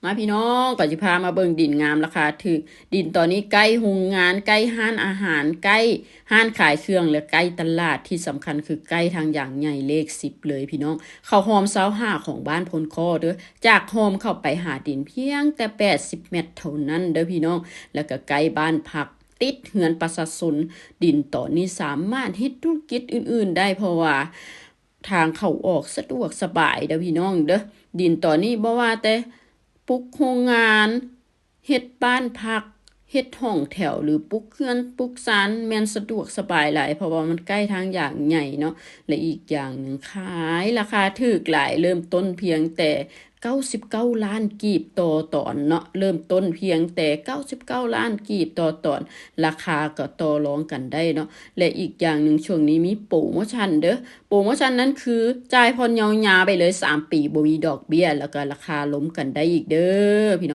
ມາພີ່ນ້ອງ ກໍຊິພາມາເບິ່ງດິນງາມລາຄາຖືກ. ດິນຕອນນີ້ໃກ້ໂຮງງານ, ໃກ້ຮ້ານອາຫານ, ໃກ້ຮ້ານຂາຍເຄື່ອງ ແລະ ໃກ້ຕະຫຼາດ, ທີ່ສຳຄັນຄືໃກ້ທາງຢາງໃຫຍ່ເລກສິບເລີຍພີ່ນ້ອງ. ເຂົ້າຮ່ອມຊາວຫ້າຂອງບ້ານໂພນຄໍ້ເດີ້. ຈາກຮ່ອມເຂົ້າໄປຫາດິນພຽງແຕ່ແປດສິບແມັດເທົ່ານັ້ນເດີ້ພີ່ນ້ອງ. ແລ້ວກໍໃກ້ບ້ານພັກ, ຕິດເຮືອນປະຊາຊົນ. ດິນຕອນນີ້ສາມາດເຮັດທຸລະກິດອື່ນໆໄດ້ ເພາະວ່າ ທາງເຂົ້າອອກສະດວກສະບາຍເດີ້ພີ່ນ້ອງເດີ້. ດິນຕອນນີ້ບໍ່ວ່າແຕ່ປຸກໂຮງງານ, ເຮັດບ້ານພັກ, ເຮັດຫ້ອງແຖວ ຫຼື ປຸກເຮືອນປຸກຊານ ແມ່ນສະດວກສະບາຍຫຼາຍ ເພາະວ່າມັນໃກ້ທາງຢາງໃຫຍ່ເນາະ. ແລະ ອີກຢ່າງໜຶ່ງ ຂາຍລາຄາຖືກຫຼາຍ, ເລີ່ມຕົ້ນພຽງແຕ່ເກົ້າສິບເກົ້າລ້ານກີບຕໍ່ຕອນເນາະ, ເລີ່ມຕົ້ນພຽງແຕ່ເກົ້າສິບເກົ້າລ້ານກີບຕໍ່ຕອນ, ລາຄາກໍຕໍ່ລອງກັນໄດ້ເນາະ. ແລະ ອີກຢ່າງໜຶ່ງ ຊ່ວງນີ້ມີໂປຣໂມຊັນເດີ້. ໂປຣໂມຊັນນັ້ນຄື ຈ່າຍຜ່ອນຍາວໆໄປເລີຍສາມປີ ບໍ່ມີດອກເບ້ຍ ແລ້ວກໍລາຄາລົມກັນໄດ້ອີກເດີ້ພີ່ນ້ອງ.